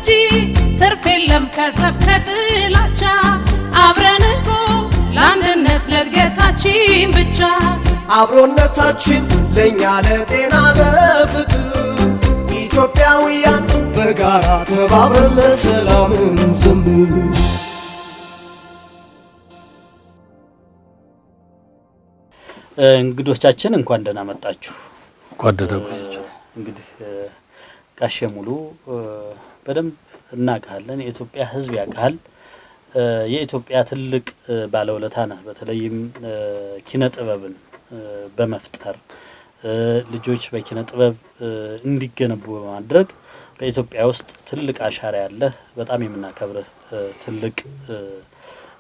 እንጂ ትርፍ የለም ከጸብ ከጥላቻ። አብረን እንቁም ለአንድነት ለእድገታችን ብቻ። አብሮነታችን ለእኛ ለጤና ለፍቅር፣ ኢትዮጵያውያን በጋራ ተባብረን ለሰላም እንዘምር። እንግዶቻችን እንኳን ደህና መጣችሁ። እንኳን ደህና ቆያችሁ። እንግዲህ ጋሼ ሙሉ በደንብ እናውቃለን። የኢትዮጵያ ሕዝብ ያውቃል። የኢትዮጵያ ትልቅ ባለውለታ ነህ። በተለይም ኪነ ጥበብን በመፍጠር፣ ልጆች በኪነ ጥበብ እንዲገነቡ በማድረግ በኢትዮጵያ ውስጥ ትልቅ አሻራ ያለህ፣ በጣም የምናከብርህ ትልቅ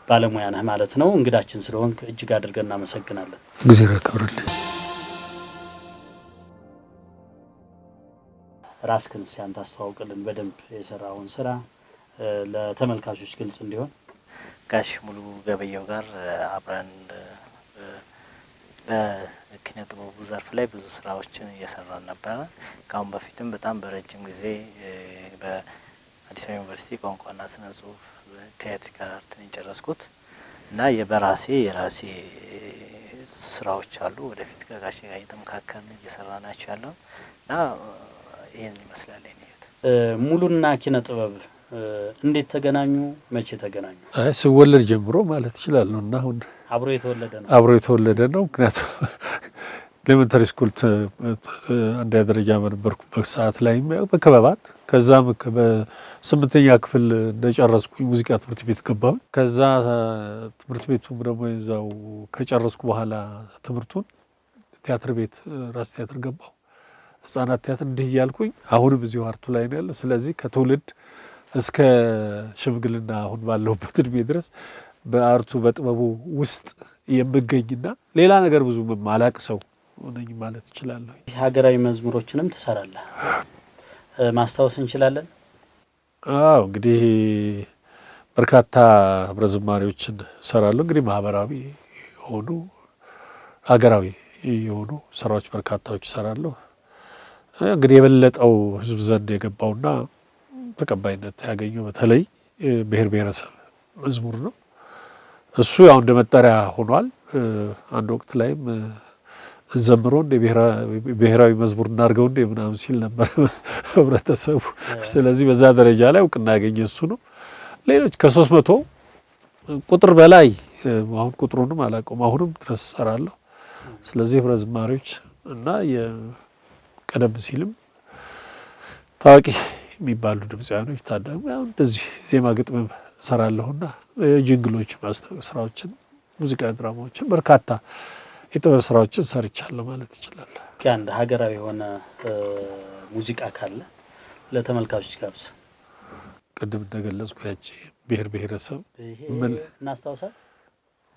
ባለሙያ ነህ ማለት ነው። እንግዳችን ስለሆንክ እጅግ አድርገን እናመሰግናለን። እግዚአብሔር ያክብርልኝ። ራስህን እስኪ አንተ አስተዋውቅልን፣ በደንብ የሰራውን ስራ ለተመልካቾች ግልጽ እንዲሆን። ጋሽ ሙሉ ገበየው ጋር አብረን በኪነ ጥበቡ ዘርፍ ላይ ብዙ ስራዎችን እየሰራን ነበረ። ከአሁን በፊትም በጣም በረጅም ጊዜ በአዲስ አበባ ዩኒቨርሲቲ ቋንቋና ስነ ጽሁፍ theatrical art ን የጨረስኩት እና የበራሴ የራሴ ስራዎች አሉ። ወደፊት ከጋሽ ጋር እየተመካከርን እየሰራ ናቸው ያለው እና ይህን ይመስላል የኔ ህይወት። ሙሉና ኪነ ጥበብ እንዴት ተገናኙ? መቼ ተገናኙ? አይ፣ ስወለድ ጀምሮ ማለት እችላለሁ እና አሁን አብሮ የተወለደ ነው። አብሮ የተወለደ ነው። ምክንያቱም elementary school አንደኛ ደረጃ በነበርኩበት ሰዓት ላይ በክበባት፣ ከዛም በስምንተኛ ክፍል እንደጨረስኩኝ ሙዚቃ ትምህርት ቤት ገባሁ። ከዛ ትምህርት ቤቱም ደግሞ እዛው ከጨረስኩ በኋላ ትምህርቱን ቲያትር ቤት ራስ ቲያትር ገባሁ። ህጻናት ቲያትር፣ እንዲህ እያልኩኝ አሁንም እዚሁ art ኡ ላይ ነው ያለው። ስለዚህ ከትውልድ እስከ ሽምግልና አሁን ባለሁበት እድሜ ድረስ በ art ኡ በጥበቡ ውስጥ የምገኝና ሌላ ነገር ብዙ ማላቅ ሰው ነኝ ማለት እችላለሁ። ሀገራዊ መዝሙሮችንም ትሰራለህ፣ ማስታወስ እንችላለን? አዎ፣ እንግዲህ በርካታ ህብረ ዝማሬዎችን እሰራለሁ። እንግዲህ ማህበራዊ የሆኑ፣ ሀገራዊ የሆኑ ስራዎች በርካታዎች እሰራለሁ። እንግዲህ የበለጠው ህዝብ ዘንድ የገባውና ተቀባይነት ያገኘው በተለይ ብሔር ብሔረሰብ መዝሙር ነው። እሱ ያው እንደ መጠሪያ ሆኗል። አንድ ወቅት ላይም እንዘምሮ እንደ ብሔራዊ መዝሙር እናድርገው እንደ ምናምን ሲል ነበር ህብረተሰቡ። ስለዚህ በዛ ደረጃ ላይ እውቅና ያገኘ እሱ ነው። ሌሎች ከ300 ቁጥር በላይ፣ አሁን ቁጥሩንም አላውቀውም፣ አሁንም ድረስ እሰራለሁ። ስለዚህ ህብረ ዝማሬዎች እና ቀደም ሲልም ታዋቂ የሚባሉ ድምፃውያኖች ታዳሚ ያው እንደዚህ ዜማ ግጥምም እሰራለሁና jingle ኦች፣ ማስታወቂያ ስራዎችን፣ ሙዚቃ ድራማዎችን፣ በርካታ የጥበብ ስራዎችን ሰርቻለሁ ማለት እችላለሁ። አንድ ሀገራዊ የሆነ ሙዚቃ ካለ ለተመልካቾች ጋብዝ። ቅድም እንደገለጽኩ ያቺ ብሔር ብሔረሰብ እናስታውሳት።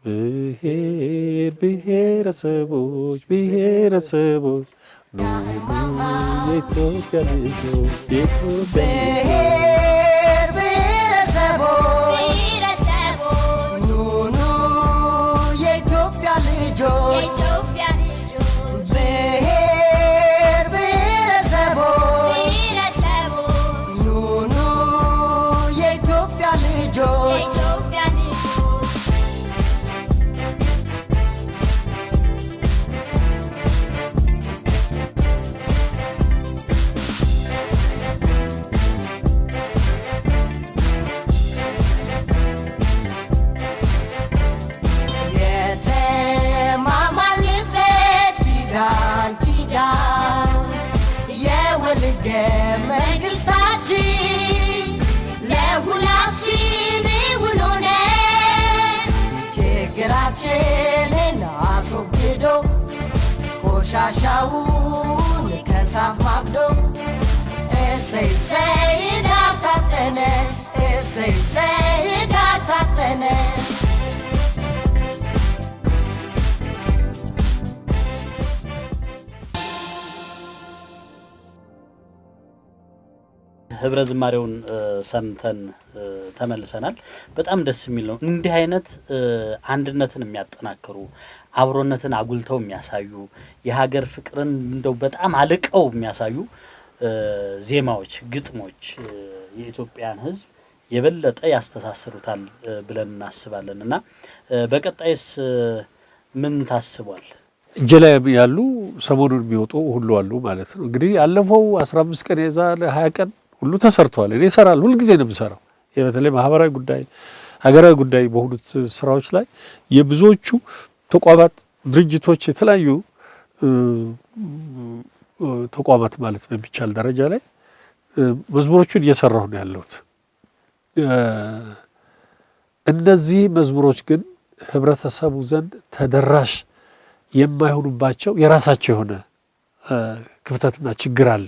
ብሔር ብሔረሰቦች ብሔረሰቦች ኑ ኑ የኢትዮጵያ ልጆች የኢትዮጵያ ብሔር ብሔረሰቦች ብሔረሰቦች ኑ ኑ የኢትዮጵያ ልጆች የኢትዮጵያ ልጆች ብሔር ብሔረሰቦች ብሔረሰቦች ኑ ኑ የኢትዮጵያ ልጆች የኢትዮጵያ ልጆች። የተማማልንበት ኪዳን ኪዳን የወልገ መንግስታችን ለሁላችን እውን ሆነ። ችግራችንን አስወግዶ ቆሻሻውን ከሳት ማግዶ እሰይ እሰይ ህዳር ታጠነ፣ እሰይ እሰይ ህዳር ታጠነ። ህብረ ዝማሬውን ሰምተን ተመልሰናል። በጣም ደስ የሚል ነው። እንዲህ አይነት አንድነትን የሚያጠናክሩ፣ አብሮነትን አጉልተው የሚያሳዩ፣ የሀገር ፍቅርን እንደው በጣም አልቀው የሚያሳዩ ዜማዎች፣ ግጥሞች የኢትዮጵያን ሕዝብ የበለጠ ያስተሳስሩታል ብለን እናስባለን። እና በቀጣይስ ምን ታስቧል? እጄ ላይ ያሉ ሰሞኑን የሚወጡ ሁሉ አሉ ማለት ነው። እንግዲህ ያለፈው 15 ቀን፣ የዛሬ 20 ቀን ሁሉ ተሰርተዋል። እኔ እሰራለሁ፣ ሁልጊዜ ነው የምሰራው። ይህ በተለይ ማህበራዊ ጉዳይ፣ ሀገራዊ ጉዳይ በሆኑት ስራዎች ላይ የብዙዎቹ ተቋማት፣ ድርጅቶች፣ የተለያዩ ተቋማት ማለት በሚቻል ደረጃ ላይ መዝሙሮቹን እየሰራሁ ነው ያለሁት። እነዚህ መዝሙሮች ግን ህብረተሰቡ ዘንድ ተደራሽ የማይሆኑባቸው የራሳቸው የሆነ ክፍተትና ችግር አለ።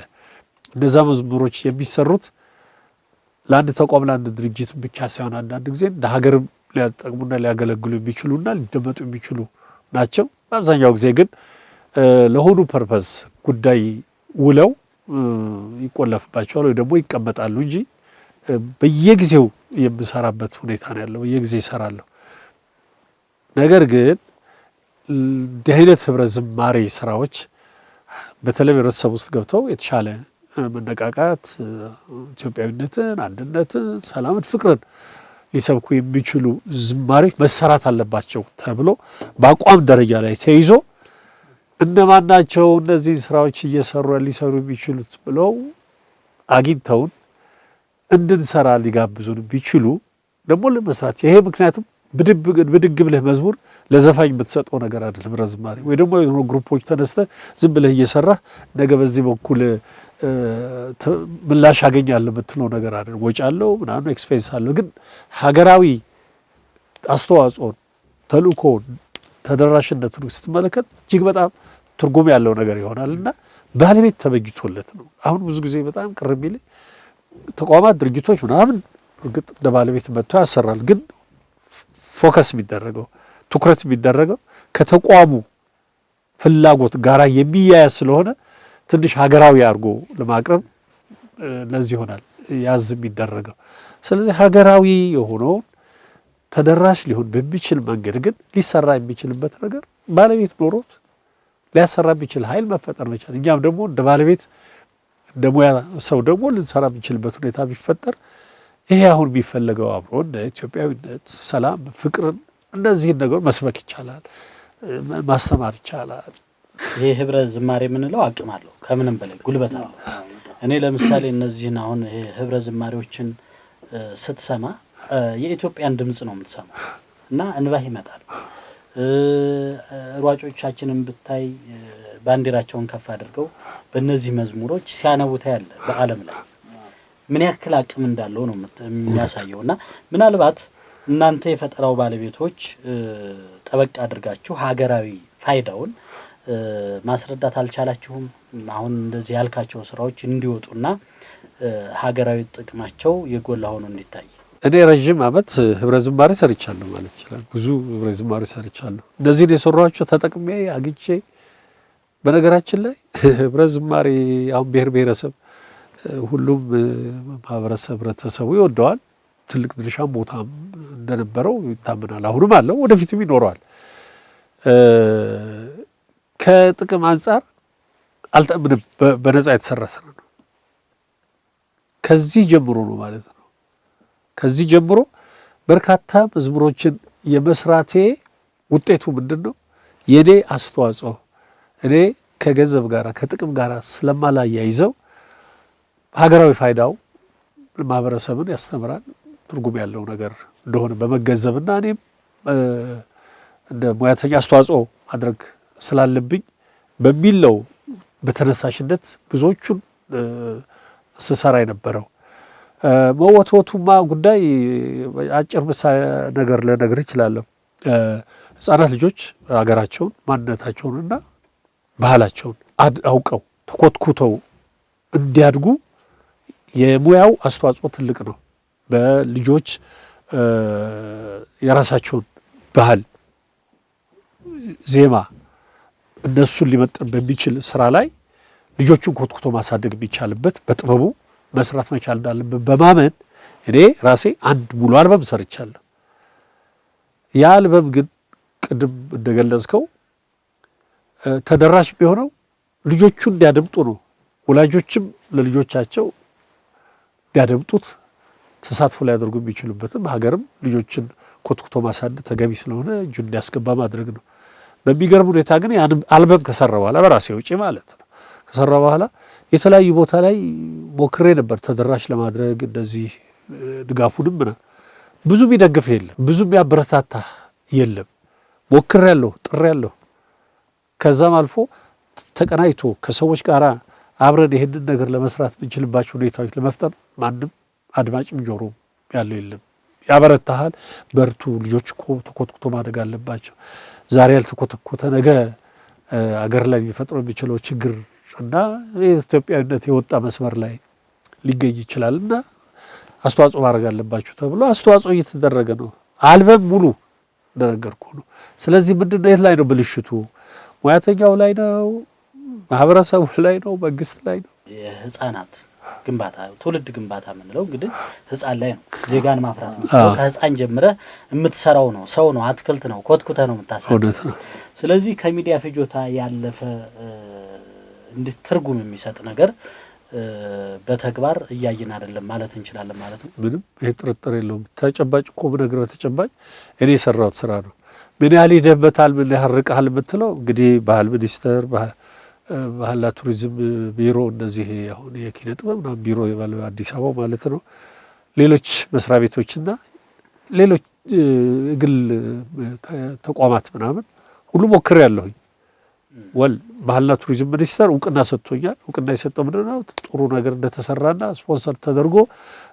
እነዛ መዝሙሮች የሚሰሩት ለአንድ ተቋም፣ ለአንድ ድርጅት ብቻ ሳይሆን አንዳንድ ጊዜ እንደ ሀገርም ሊያጠቅሙና ሊያገለግሉ የሚችሉና ሊደመጡ የሚችሉ ናቸው። በአብዛኛው ጊዜ ግን ለሆኑ purpose ጉዳይ ውለው ይቆለፍባቸዋል ወይ ደግሞ ይቀመጣሉ እንጂ በየጊዜው የምሰራበት ሁኔታ ነው ያለው። በየጊዜው እሰራለሁ። ነገር ግን እንዲህ አይነት ህብረ ዝማሬ ስራዎች በተለይ ህብረተሰብ ውስጥ ገብተው የተሻለ መነቃቃት፣ ኢትዮጵያዊነትን፣ አንድነትን፣ ሰላምን፣ ፍቅርን ሊሰብኩ የሚችሉ ዝማሬዎች መሰራት አለባቸው ተብሎ በአቋም ደረጃ ላይ ተይዞ እነማን ናቸው እነዚህን ስራዎች እየሰሩ ሊሰሩ የሚችሉት ብለው አግኝተውን እንድንሰራ ሊጋብዙን ቢችሉ ደግሞ ለመስራት፣ ይሄ ምክንያቱም ብድግ ብለህ መዝሙር ለዘፋኝ የምትሰጠው ነገር አይደለም። ህብረ ዝማሬ ወይ ደግሞ የሆኑ group ኦች ተነስተህ ዝም ብለህ እየሰራህ ነገ በዚህ በኩል ምላሽ አገኛለሁ የምትለው ነገር አይደለም። ወጪ አለው፣ ምናምን expense አለው። ግን ሀገራዊ አስተዋጽኦን፣ ተልእኮውን፣ ተደራሽነቱን ስትመለከት እጅግ በጣም ትርጉም ያለው ነገር ይሆናል እና ባለቤት ተበጅቶለት ነው። አሁን ብዙ ጊዜ በጣም ቅር የሚል ተቋማት፣ ድርጅቶች ምናምን እርግጥ እንደ ባለቤት መጥቶ ያሰራል። ግን focus የሚደረገው፣ ትኩረት የሚደረገው ከተቋሙ ፍላጎት ጋራ የሚያያዝ ስለሆነ ትንሽ ሀገራዊ አድርጎ ለማቅረብ ለዚህ ይሆናል ያዝ የሚደረገው። ስለዚህ ሀገራዊ የሆነውን ተደራሽ ሊሆን በሚችል መንገድ ግን ሊሰራ የሚችልበት ነገር ባለቤት ኖሮት ሊያሰራ የሚችል ኃይል መፈጠር መቻል፣ እኛም ደግሞ እንደ ባለቤት፣ እንደ ሙያ ሰው ደግሞ ልንሰራ የሚችልበት ሁኔታ ቢፈጠር ይሄ አሁን የሚፈለገው አብሮነት፣ ኢትዮጵያዊነት፣ ሰላም፣ ፍቅርን እነዚህን ነገሮች መስበክ ይቻላል፣ ማስተማር ይቻላል። ይሄ ህብረ ዝማሬ የምንለው አቅም አለው፣ ከምንም በላይ ጉልበት አለው። እኔ ለምሳሌ እነዚህን አሁን ይሄ ህብረ ዝማሬዎችን ስትሰማ የኢትዮጵያን ድምጽ ነው የምትሰማው እና እንባህ ይመጣል። ሯጮቻችንን ብታይ ባንዲራቸውን ከፍ አድርገው በእነዚህ መዝሙሮች ሲያነቡ ታያለህ። በዓለም ላይ ምን ያክል አቅም እንዳለው ነው የሚያሳየው። እና ምናልባት እናንተ የፈጠራው ባለቤቶች ጠበቅ አድርጋችሁ ሀገራዊ ፋይዳውን ማስረዳት አልቻላችሁም? አሁን እንደዚህ ያልካቸው ስራዎች እንዲወጡና ሀገራዊ ጥቅማቸው የጎላ ሆኖ እንዲታይ። እኔ ረዥም ዓመት ህብረ ዝማሬ ሰርቻለሁ ማለት ይችላል። ብዙ ህብረ ዝማሬ ሰርቻለሁ። እነዚህን የሰሯቸው ተጠቅሜ አግኝቼ፣ በነገራችን ላይ ህብረ ዝማሬ አሁን ብሔር ብሔረሰብ ሁሉም ማህበረሰብ ህብረተሰቡ ይወደዋል። ትልቅ ድርሻም ቦታም እንደነበረው ይታመናል። አሁንም አለው፣ ወደፊትም ይኖረዋል። ከጥቅም አንጻር አልጠምንም፣ በነፃ የተሰራ ስራ ነው። ከዚህ ጀምሮ ነው ማለት ነው። ከዚህ ጀምሮ በርካታ መዝሙሮችን የመስራቴ ውጤቱ ምንድን ነው? የኔ አስተዋጽኦ እኔ ከገንዘብ ጋር ከጥቅም ጋር ስለማላያይዘው ሀገራዊ ፋይዳው ማህበረሰብን ያስተምራል፣ ትርጉም ያለው ነገር እንደሆነ በመገንዘብና እኔም እንደ ሙያተኛ አስተዋጽኦ ማድረግ ስላለብኝ በሚለው በተነሳሽነት ብዙዎቹን ስሰራ የነበረው። መወትወቱማ ጉዳይ አጭር ምሳሌ ነገር ልነግርህ እችላለሁ። ህጻናት ልጆች ሀገራቸውን፣ ማንነታቸውንና ባህላቸውን አውቀው ተኮትኩተው እንዲያድጉ የሙያው አስተዋጽኦ ትልቅ ነው። በልጆች የራሳቸውን ባህል፣ ዜማ እነሱን ሊመጥን በሚችል ስራ ላይ ልጆቹን ኮትኩቶ ማሳደግ የሚቻልበት በጥበቡ መስራት መቻል እንዳለብን በማመን እኔ ራሴ አንድ ሙሉ አልበም ሰርቻለሁ። ያ አልበም ግን ቅድም እንደገለጽከው ተደራሽ ቢሆነው ልጆቹ እንዲያደምጡ ነው። ወላጆችም ለልጆቻቸው እንዲያደምጡት ተሳትፎ ሊያደርጉ የሚችሉበትም ሀገርም ልጆችን ኮትኩቶ ማሳደግ ተገቢ ስለሆነ እጁን እንዲያስገባ ማድረግ ነው። በሚገርም ሁኔታ ግን ያን አልበም ከሰራ በኋላ በራሴ ወጪ ማለት ነው ከሰራ በኋላ የተለያዩ ቦታ ላይ ሞክሬ ነበር ተደራሽ ለማድረግ እንደዚህ ድጋፉንም ምናምን ብዙ የሚደግፍ የለም፣ ብዙ የሚያበረታታ የለም። ሞክሬያለሁ፣ ጥሬያለሁ። ከዛም አልፎ ተቀናይቶ ከሰዎች ጋር አብረን ይሄንን ነገር ለመስራት የምንችልባቸው ሁኔታዎች ለመፍጠር ማንም አድማጭም ጆሮ ያለው የለም። ያበረታሃል፣ በርቱ፣ ልጆች እኮ ተኮትኩቶ ማደግ አለባቸው። ዛሬ ያልተኮተኮተ ነገ አገር ላይ ሊፈጥረው የሚችለው ችግር እና የኢትዮጵያዊነት የወጣ መስመር ላይ ሊገኝ ይችላል እና አስተዋጽኦ ማድረግ አለባቸው ተብሎ አስተዋጽኦ እየተደረገ ነው። አልበም ሙሉ እንደነገርኩህ ነው። ስለዚህ ምንድነው የት ላይ ነው ብልሽቱ? ሙያተኛው ላይ ነው? ማህበረሰቡ ላይ ነው? መንግስት ላይ ነው? የህፃናት ግንባታ ትውልድ ግንባታ የምንለው እንግዲህ ህፃን ላይ ነው። ዜጋን ማፍራት ነው። ከህፃን ጀምረህ የምትሰራው ነው። ሰው ነው፣ አትክልት ነው፣ ኮትኩተህ ነው የምታሳድገው። እውነት ነው። ስለዚህ ከሚዲያ ፍጆታ ያለፈ እንዲህ ትርጉም የሚሰጥ ነገር በተግባር እያየን አይደለም ማለት እንችላለን ማለት ነው። ምንም ይሄ ጥርጥር የለውም። ተጨባጭ እኮ ብነግርህ በተጨባጭ እኔ የሰራሁት ስራ ነው። ምን ያህል ሂደህበታል፣ ምን ያህል ርቀሃል የምትለው እንግዲህ ባህል ሚኒስቴር፣ ባህልና ቱሪዝም ቢሮ፣ እነዚህ አሁን የኪነ ጥበብ ምናምን ቢሮ የባለ አዲስ አበባ ማለት ነው፣ ሌሎች መስሪያ ቤቶችና ሌሎች ግል ተቋማት ምናምን ሁሉ ሞክሬያለሁኝ። Well ባህልና ቱሪዝም ሚኒስቴር እውቅና ሰጥቶኛል። እውቅና የሰጠው ምንድን ነው? ጥሩ ነገር እንደተሰራና ስፖንሰር ተደርጎ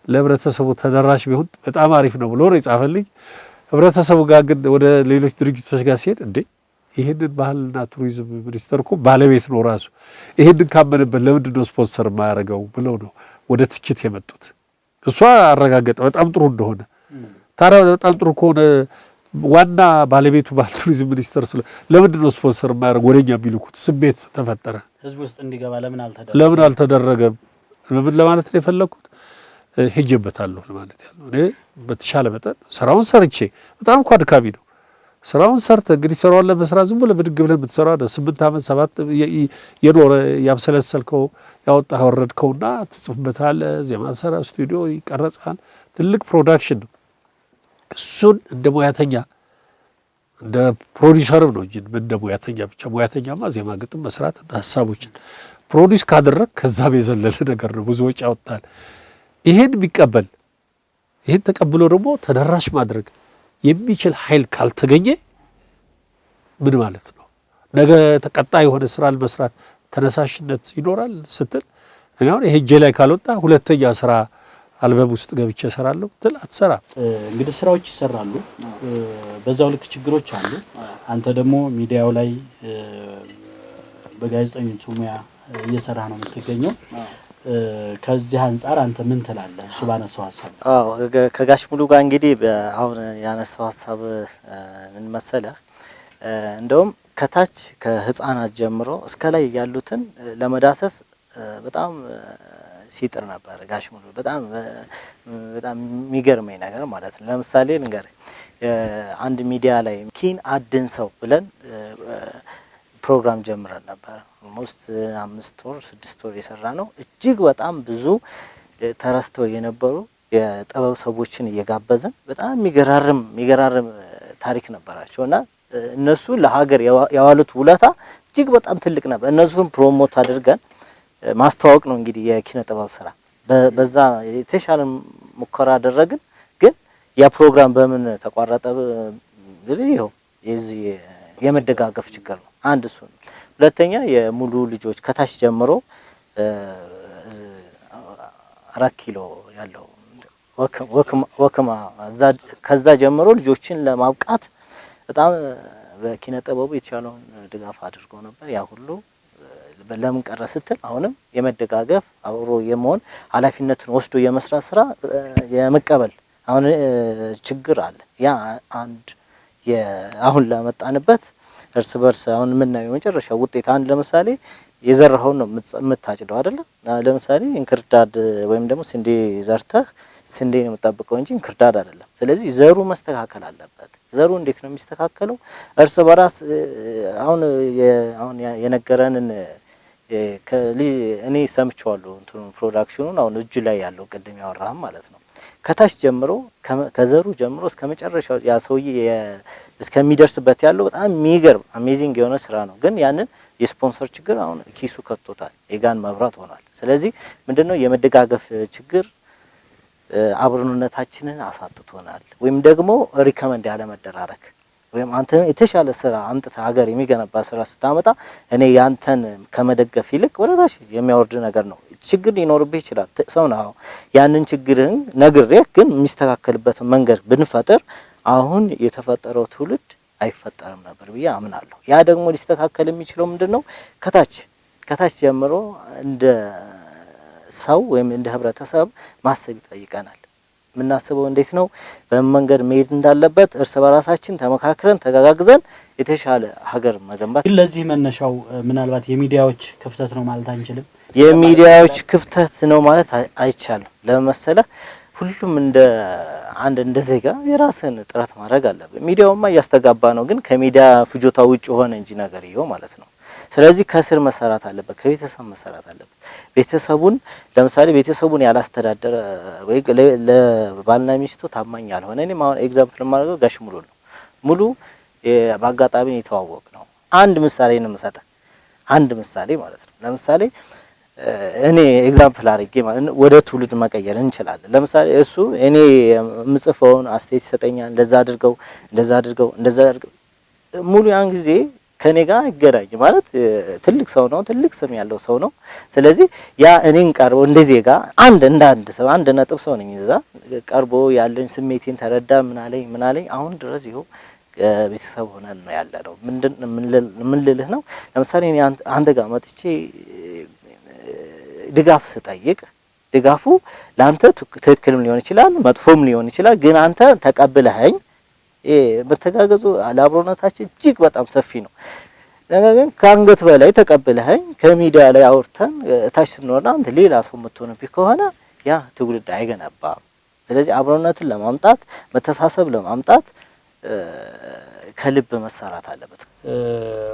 ለህብረተሰቡ ተደራሽ ቢሆን በጣም አሪፍ ነው ብሎ ነው የጻፈልኝ። ህብረተሰቡ ጋር ግን ወደ ሌሎች ድርጅቶች ጋር ሲሄድ እንዴ ይህንን ባህልና ቱሪዝም ሚኒስቴር እኮ ባለቤት ነው ራሱ፣ ይህንን ካመንበት ለምንድን ነው ስፖንሰር የማያደርገው ብለው ነው ወደ ትችት የመጡት። እሷ አረጋገጠ በጣም ጥሩ እንደሆነ። ታዲያ በጣም ጥሩ ከሆነ ዋና ባለቤቱ ባህል ቱሪዝም ሚኒስቴር ስለ ለምንድን ነው ስፖንሰር የማያደርግ ወደኛ የሚልኩት ስሜት ተፈጠረ። ህዝብ ውስጥ እንዲገባ ለምን አልተደረገም? ለምን አልተደረገም? ምን ለማለት ነው የፈለግኩት ሄጄበታለሁ ለማለት ያለው እኔ በተሻለ መጠን ስራውን ሰርቼ በጣም እኮ አድካሚ ነው። ስራውን ሰርተ እንግዲህ ስራውን ለመስራት ዝም ብለህ ብድግ ብለህ የምትሰራው አይደል። 8 ዓመት 7 የኖረ ያብሰለሰልከው ያወጣህ ያወረድከውና ትጽፍበታለህ፣ ዜማ ሰራ፣ ስቱዲዮ ይቀረጻል። ትልቅ production ነው። እሱን እንደ ሙያተኛ እንደ ፕሮዲውሰርም ነው እንጂ እንደ ሙያተኛ ብቻ ሙያተኛማ ዜማ ግጥም መስራት እና ሀሳቦችን produce ካደረግ ከዛም የዘለለ ነገር ነው። ብዙ ወጪ ያወጣል። ይሄን የሚቀበል ይሄን ተቀብሎ ደግሞ ተደራሽ ማድረግ የሚችል ኃይል ካልተገኘ ምን ማለት ነው? ነገ ተቀጣይ የሆነ ስራ ለመስራት ተነሳሽነት ይኖራል ስትል እኔ አሁን ይሄ እጄ ላይ ካልወጣ ሁለተኛ ስራ አልበም ውስጥ ገብቼ እሰራለሁ ትል አትሰራም። እንግዲህ ስራዎች ይሰራሉ፣ በዛው ልክ ችግሮች አሉ። አንተ ደግሞ ሚዲያው ላይ በጋዜጠኝነቱ ሙያ እየሰራህ ነው የምትገኘው። ከዚህ አንጻር አንተ ምን ትላለህ? እሱ ባነሳው ሀሳብ። አዎ ከጋሽ ሙሉ ጋር እንግዲህ አሁን ያነሳው ሀሳብ ምን መሰለህ፣ እንደውም ከታች ከህፃናት ጀምሮ እስከ ላይ ያሉትን ለመዳሰስ በጣም ሲጥር ነበር ጋሽ ሙሉ። በጣም በጣም የሚገርመኝ ነገር ማለት ነው። ለምሳሌ ልንገርህ፣ አንድ ሚዲያ ላይ ኪን አድን ሰው ብለን ፕሮግራም ጀምረን ነበር። Almost 5 ወር 6 ወር የሰራ ነው። እጅግ በጣም ብዙ ተረስተው የነበሩ የጥበብ ሰዎችን እየጋበዝን በጣም የሚገራርም ታሪክ ነበራቸው እና እነሱ ለሀገር ያዋሉት ውለታ እጅግ በጣም ትልቅ ነበር። እነሱን promote አድርገን ማስተዋወቅ ነው እንግዲህ የኪነ ጥበብ ስራ። በዛ የተሻለ ሙከራ አደረግን። ግን ያ ፕሮግራም በምን ተቋረጠ? ይኸው የዚህ የመደጋገፍ ችግር ነው። አንድ እሱ ነው። ሁለተኛ የሙሉ ልጆች ከታች ጀምሮ 4 ኪሎ ያለው ወክማ ከዛ ጀምሮ ልጆችን ለማብቃት በጣም በኪነ ጥበቡ የተሻለውን ድጋፍ አድርጎ ነበር። ያ ሁሉ ለምን ቀረ ስትል አሁንም የመደጋገፍ አብሮ የመሆን ኃላፊነትን ወስዶ የመስራት ስራ የመቀበል አሁን ችግር አለ። ያ አንድ አሁን ለመጣንበት እርስ በርስ አሁን የምናየው የመጨረሻ ውጤት አንድ ለምሳሌ የዘራኸውን ነው የምታጭደው አይደለ? ለምሳሌ እንክርዳድ ወይም ደግሞ ስንዴ ዘርተህ ስንዴ ነው የምትጠብቀው እንጂ እንክርዳድ አይደለም። ስለዚህ ዘሩ መስተካከል አለበት። ዘሩ እንዴት ነው የሚስተካከለው? እርስ በራስ አሁን አሁን የነገረንን እኔ ሰምቼዋለሁ እንትኑ production ኑን አሁን እጁ ላይ ያለው ቅድም ያወራህም ማለት ነው። ከታች ጀምሮ ከዘሩ ጀምሮ እስከ መጨረሻው ያ ሰውዬ እስከሚደርስበት ያለው በጣም የሚገርም amazing የሆነ ስራ ነው። ግን ያንን የስፖንሰር ችግር አሁን ኪሱ ከቶታል፣ የጋን መብራት ሆኗል። ስለዚህ ምንድነው የመደጋገፍ ችግር አብሮነታችንን አሳጥቶናል። ወይም ደግሞ recommend ያለ መደራረግ ወይም አንተ የተሻለ ስራ አምጥተህ ሀገር የሚገነባ ስራ ስታመጣ እኔ ያንተን ከመደገፍ ይልቅ ወደ ታች የሚያወርድ ነገር ነው። ችግር ሊኖርብህ ይችላል፣ ሰው ነው። ያንን ችግርህን ነግሬህ ግን የሚስተካከልበትን መንገድ ብንፈጥር አሁን የተፈጠረው ትውልድ አይፈጠርም ነበር ብዬ አምናለሁ። ያ ደግሞ ሊስተካከል የሚችለው ምንድነው? ከታች ጀምሮ እንደ ሰው ወይም እንደ ህብረተሰብ ማሰብ ይጠይቀናል። የምናስበው እንዴት ነው፣ በምን መንገድ መሄድ እንዳለበት እርስ በራሳችን ተመካክረን ተጋጋግዘን የተሻለ ሀገር መገንባት። ግን ለዚህ መነሻው ምናልባት የሚዲያዎች ክፍተት ነው ማለት አንችልም። የሚዲያዎች ክፍተት ነው ማለት አይቻልም። ለመሰለህ ሁሉም እንደ አንድ እንደ ዜጋ የራስን ጥረት ማድረግ አለብህ። ሚዲያውማ እያስተጋባ ነው፣ ግን ከሚዲያ ፍጆታ ውጭ ሆነ እንጂ ነገርየው ማለት ነው። ስለዚህ ከስር መሰራት አለበት፣ ከቤተሰብ መሰራት አለበት። ቤተሰቡን ለምሳሌ ቤተሰቡን ያላስተዳደረ ወይ ለባልና ሚስቱ ታማኝ ያልሆነ፣ እኔም አሁን example የማደርገው ጋሽ ሙሉ ነው። ሙሉ በአጋጣሚ የተዋወቅ ነው። አንድ ምሳሌ ነው የምሰጥህ፣ አንድ ምሳሌ ማለት ነው። ለምሳሌ እኔ example አድርጌ ማለት ነው ወደ ትውልድ መቀየር እንችላለን። ለምሳሌ እሱ እኔ የምጽፈውን አስተያየት ይሰጠኛል። እንደዛ አድርገው፣ እንደዛ አድርገው፣ እንደዛ አድርገው። ሙሉ ያን ጊዜ ከኔ ጋር ይገናኝ ማለት ትልቅ ሰው ነው፣ ትልቅ ስም ያለው ሰው ነው። ስለዚህ ያ እኔን ቀርቦ እንደ ዜጋ አንድ እንደ አንድ ሰው አንድ ነጥብ ሰው ነኝ። እዛ ቀርቦ ያለኝ ስሜቴን ተረዳ። ምን አለኝ ምን አለኝ አሁን ድረስ ይኸው ቤተሰብ ሆነን ነው ያለነው። ምንድን ምን ልልህ ነው? ለምሳሌ እኔ አንተ ጋር መጥቼ ድጋፍ ስጠይቅ ድጋፉ ላንተ ትክክልም ሊሆን ይችላል፣ መጥፎም ሊሆን ይችላል። ግን አንተ ተቀብለኸኝ መተጋገዙ ለአብሮነታችን እጅግ በጣም ሰፊ ነው። ነገር ግን ከአንገት በላይ ተቀብለኸኝ ከሚዲያ ላይ አውርተን እታች ስንወርድ አንተ ሌላ ሰው የምትሆንብኝ ከሆነ ያ ትውልድ አይገነባም። ስለዚህ አብሮነትን ለማምጣት መተሳሰብ ለማምጣት ከልብ መሰራት አለበት።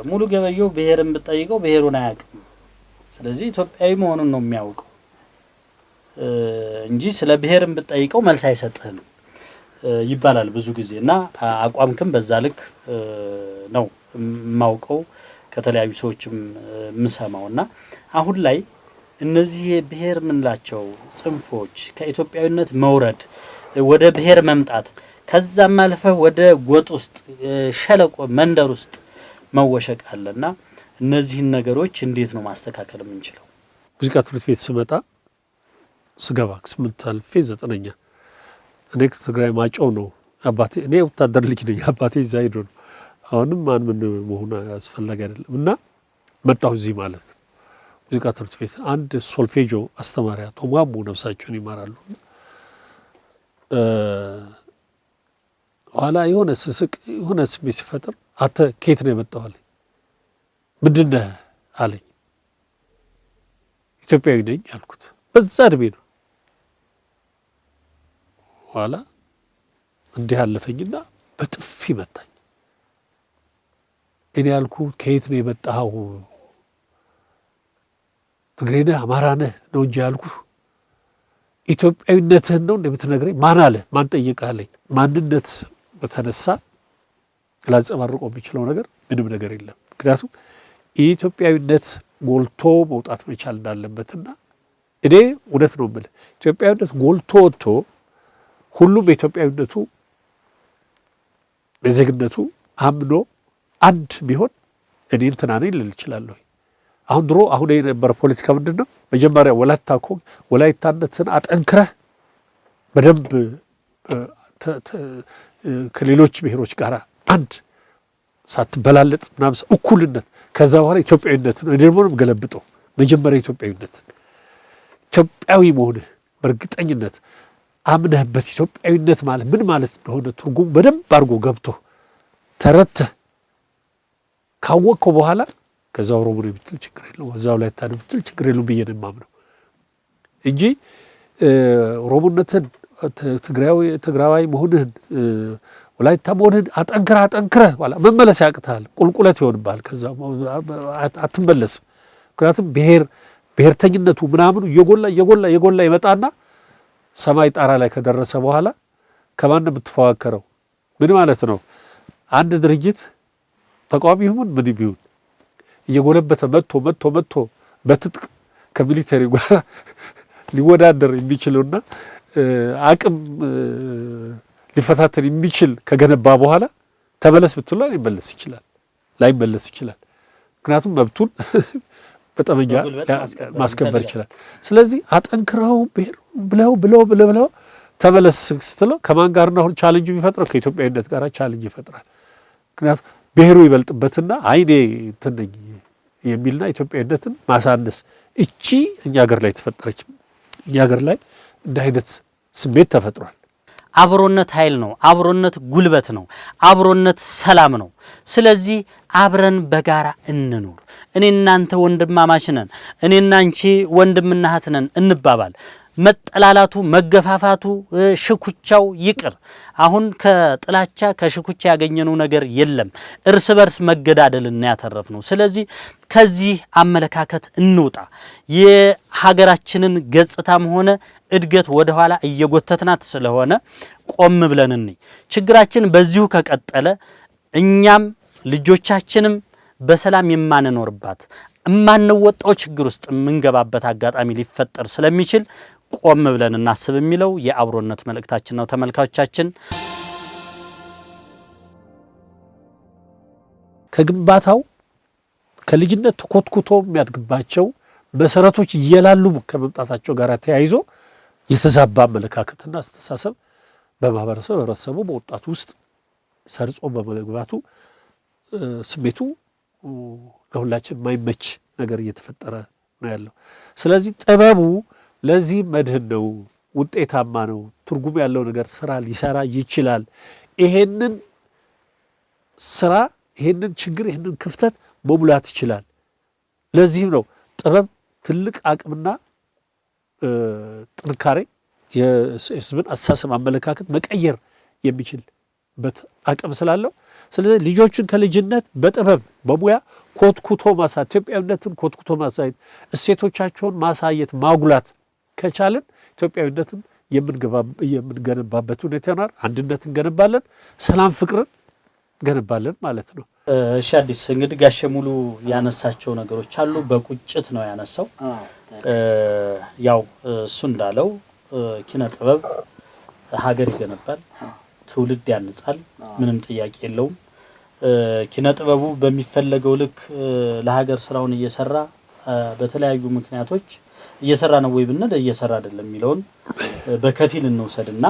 ሙሉ ገበየሁ ብሔርን ብትጠይቀው ብሔሩን አያውቅም። ስለዚህ ኢትዮጵያዊ መሆኑን ነው የሚያውቀው እንጂ ስለ ብሔርን ብትጠይቀው መልስ አይሰጥህም ይባላል ብዙ ጊዜ። እና አቋምክም በዛ ልክ ነው የማውቀው ከተለያዩ ሰዎችም የምሰማው። እና አሁን ላይ እነዚህ የብሔር ምንላቸው ጽንፎች ከኢትዮጵያዊነት መውረድ ወደ ብሔር መምጣት ከዛም አልፈህ ወደ ጎጥ ውስጥ ሸለቆ መንደር ውስጥ መወሸቅ አለና እነዚህን ነገሮች እንዴት ነው ማስተካከል የምንችለው? ሙዚቃ ትምህርት ቤት ስመጣ ስገባ 8 አልፌ 9ኛ እኔ ከትግራይ ማጮው ነው አባቴ። እኔ ወታደር ልጅ ነኝ። አባቴ እዛ ሄዶ ነው። አሁንም ማን ምን መሆኑ አስፈላጊ አይደለም። እና መጣሁ እዚህ ማለት ሙዚቃ ትምህርት ቤት አንድ ሶልፌጆ አስተማሪ አቶ ማሞ ነፍሳቸውን ይማራሉ። ኋላ የሆነ ስስቅ የሆነ ስሜት ሲፈጥር አንተ ከየት ነው የመጣው አለኝ። ምንድን ነህ አለኝ። ኢትዮጵያዊ ነኝ አልኩት። በዛ እድሜ ነው። ኋላ እንዲህ አለፈኝና በጥፊ መታኝ። እኔ ያልኩህ ከየት ነው የመጣኸው? ትግሬ ነህ አማራ ነህ ነው እንጂ ያልኩህ ኢትዮጵያዊነትህን ነው እንደምትነግረኝ? ማን አለ? ማን ጠየቀህ አለኝ። ማንነት በተነሳ ላንጸባርቀው የሚችለው ነገር ምንም ነገር የለም። ምክንያቱም የኢትዮጵያዊነት ጎልቶ መውጣት መቻል እንዳለበትና እኔ እውነት ነው የምልህ ኢትዮጵያዊነት ጎልቶ ወጥቶ ሁሉም በኢትዮጵያዊነቱ በዜግነቱ አምኖ አንድ ቢሆን እኔ እንትና ነኝ ልል እችላለሁ። አሁን ድሮ አሁን የነበረ ፖለቲካ ምንድን ነው? መጀመሪያ ወላይታ እኮ ወላይታነትን አጠንክረህ በደንብ ከሌሎች ብሔሮች ጋር አንድ ሳትበላለጥ ምናምን እኩልነት፣ ከዛ በኋላ ኢትዮጵያዊነት ነው። እኔ ደግሞ ገለብጠው መጀመሪያ ኢትዮጵያዊነት ኢትዮጵያዊ መሆንህ በእርግጠኝነት አምነህበት ኢትዮጵያዊነት ማለት ምን ማለት እንደሆነ ትርጉም በደንብ አድርጎ ገብቶ ተረድተህ ካወቅከው በኋላ ከዛ ኦሮሞ ነው ብትል ችግር የለውም፣ እዛው ወላይታ ነው ብትል ችግር የለውም ብዬ ነው የማምነው እንጂ ኦሮሞነትን ትግራዋይ መሆንህን ወላይታ መሆንህን አጠንክረህ አጠንክረህ በኋላ መመለስ ያቅትሃል። ቁልቁለት ይሆንብሃል። ከዛ አትመለስም። ምክንያቱም ብሔርተኝነቱ ምናምኑ እየጎላ እየጎላ እየጎላ ይመጣና ሰማይ ጣራ ላይ ከደረሰ በኋላ ከማን ነው የምትፎካከረው? ምን ማለት ነው? አንድ ድርጅት ተቃዋሚ ይሁን ምን ቢሆን እየጎለበተ መጥቶ መጥቶ መጥቶ በትጥቅ ከ military ጋር ሊወዳደር የሚችለውና አቅም ሊፈታተን የሚችል ከገነባ በኋላ ተመለስ ብትለው ሊመለስ ይችላል፣ ላይመለስ ይችላል። ምክንያቱም መብቱን በጠመንጃ ማስከበር ይችላል። ስለዚህ አጠንክረው ብለው ብለው ብለው ብለው ተመለስ ስትለው ከማን ጋር ነው አሁን challenge የሚፈጥረው? ከኢትዮጵያዊነት ጋር challenge ይፈጥራል። ምክንያቱም ብሔሩ ይበልጥበትና አይ እኔ እንትን ነኝ የሚልና ኢትዮጵያዊነትን ማሳነስ፣ እቺ እኛ ሀገር ላይ ተፈጠረች። እኛ ሀገር ላይ እንደ አይነት ስሜት ተፈጥሯል። አብሮነት ኃይል ነው። አብሮነት ጉልበት ነው። አብሮነት ሰላም ነው። ስለዚህ አብረን በጋራ እንኑር። እኔ እናንተ ወንድማማች ነን፣ እኔና አንቺ ወንድምና እህት ነን እንባባል። መጠላላቱ፣ መገፋፋቱ፣ ሽኩቻው ይቅር። አሁን ከጥላቻ ከሽኩቻ ያገኘነው ነገር የለም። እርስ በርስ መገዳደልና ያተረፍነው። ስለዚህ ከዚህ አመለካከት እንውጣ። የሀገራችንን ገጽታም ሆነ እድገት ወደኋላ እየጎተትናት ስለሆነ ቆም ብለን እንይ። ችግራችን በዚሁ ከቀጠለ እኛም ልጆቻችንም በሰላም የማንኖርባት፣ የማንወጣው ችግር ውስጥ የምንገባበት አጋጣሚ ሊፈጠር ስለሚችል ቆም ብለን እናስብ የሚለው የአብሮነት መልእክታችን ነው። ተመልካቾቻችን፣ ከግንባታው ከልጅነት ተኮትኩቶ የሚያድግባቸው መሰረቶች እየላሉ ከመምጣታቸው ጋር ተያይዞ የተዛባ አመለካከትና አስተሳሰብ በማህበረሰብ፣ ህብረተሰቡ፣ በወጣቱ ውስጥ ሰርጾ በመግባቱ ስሜቱ ለሁላችን የማይመች ነገር እየተፈጠረ ነው ያለው። ስለዚህ ጥበቡ ለዚህ መድህን ነው፣ ውጤታማ ነው፣ ትርጉም ያለው ነገር ስራ ሊሰራ ይችላል። ይሄንን ስራ፣ ይሄንን ችግር፣ ይሄንን ክፍተት መሙላት ይችላል። ለዚህም ነው ጥበብ ትልቅ አቅምና ጥንካሬ፣ የህዝብን አስተሳሰብ አመለካከት መቀየር የሚችልበት አቅም ስላለው። ስለዚህ ልጆችን ከልጅነት በጥበብ በሙያ ኮትኩቶ ማሳየት፣ ኢትዮጵያዊነትን ኮትኩቶ ማሳየት፣ እሴቶቻቸውን ማሳየት፣ ማጉላት ከቻልን ኢትዮጵያዊነትን የምንገነባበት ሁኔታ ይሆናል። አንድነት እንገነባለን፣ ሰላም ፍቅርን እንገነባለን ማለት ነው። እሺ አዲስ፣ እንግዲህ ጋሼ ሙሉ ያነሳቸው ነገሮች አሉ። በቁጭት ነው ያነሳው። ያው እሱ እንዳለው ኪነ ጥበብ ሀገር ይገነባል፣ ትውልድ ያንጻል፣ ምንም ጥያቄ የለውም። ኪነ ጥበቡ በሚፈለገው ልክ ለሀገር ስራውን እየሰራ፣ በተለያዩ ምክንያቶች እየሰራ ነው ወይ ብንል እየሰራ አይደለም የሚለውን በከፊል እንውሰድና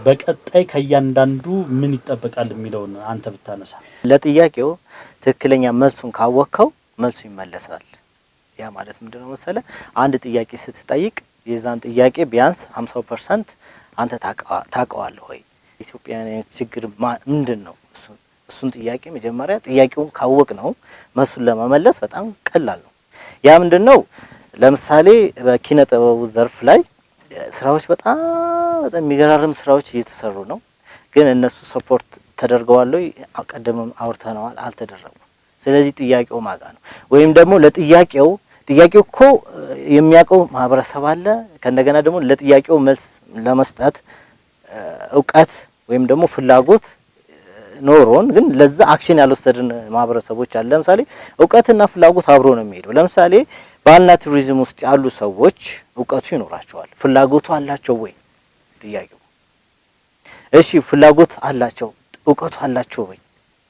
በቀጣይ ከእያንዳንዱ ምን ይጠበቃል የሚለውን አንተ ብታነሳ። ለጥያቄው ትክክለኛ መልሱን ካወቅከው መልሱ ይመለሳል። ያ ማለት ምንድነው መሰለ፣ አንድ ጥያቄ ስትጠይቅ የዛን ጥያቄ ቢያንስ 50% አንተ ታውቀዋለህ ወይ? ኢትዮጵያውያን ችግር ምንድን ነው? እሱን ጥያቄ መጀመሪያ ጥያቄውን ካወቅ ነው መልሱን ለመመለስ በጣም ቀላል ነው። ያ ምንድነው? ለምሳሌ በኪነ ጥበቡ ዘርፍ ላይ ስራዎች በጣም በጣም የሚገራርም ስራዎች እየተሰሩ ነው። ግን እነሱ support ተደርገዋል ወይ? ቀደምም አውርተነዋል፣ አልተደረጉም። ስለዚህ ጥያቄው ማጋ ነው። ወይም ደግሞ ለጥያቄው፣ ጥያቄው እኮ የሚያውቀው ማህበረሰብ አለ። ከእንደገና ደግሞ ለጥያቄው መልስ ለመስጠት እውቀት ወይም ደግሞ ፍላጎት ኖሮን ግን ለዛ action ያልወሰድን ማህበረሰቦች አለ። ለምሳሌ እውቀትና ፍላጎት አብሮ ነው የሚሄደው። ለምሳሌ ባህልና ቱሪዝም ውስጥ ያሉ ሰዎች እውቀቱ ይኖራቸዋል፣ ፍላጎቱ አላቸው ወይ? ጥያቄው። እሺ ፍላጎት አላቸው፣ እውቀቱ አላቸው ወይ?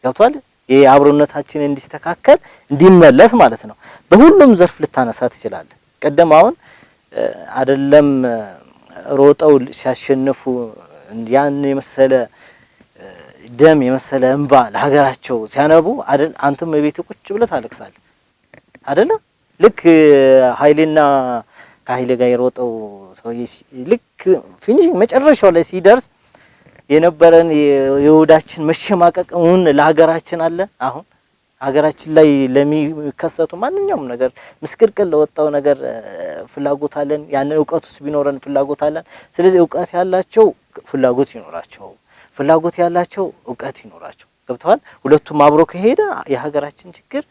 ገብቷል? ይሄ አብሮነታችን እንዲስተካከል እንዲመለስ ማለት ነው። በሁሉም ዘርፍ ልታነሳ ትችላለህ። ቀደም አሁን አይደለም ሮጠው ሲያሸንፉ ያን የመሰለ ደም የመሰለ እንባ ለሀገራቸው ሲያነቡ አይደል አንተም ቤት ቁጭ ብለህ ታለቅሳለህ አይደለ? ልክ ኃይሌና ከኃይሌ ጋር የሮጠው ሰውዬ ልክ finishing መጨረሻው ላይ ሲደርስ የነበረን የሆዳችን መሸማቀቅ እውን ለሀገራችን አለ። አሁን ሀገራችን ላይ ለሚከሰቱ ማንኛውም ነገር፣ ምስቅልቅል ለወጣው ነገር ፍላጎት አለን። ያንን እውቀት ውስጥ ቢኖረን ፍላጎት አለን። ስለዚህ እውቀት ያላቸው ፍላጎት ይኖራቸው፣ ፍላጎት ያላቸው እውቀት ይኖራቸው። ገብተዋል። ሁለቱም አብሮ ከሄደ የሀገራችን ችግር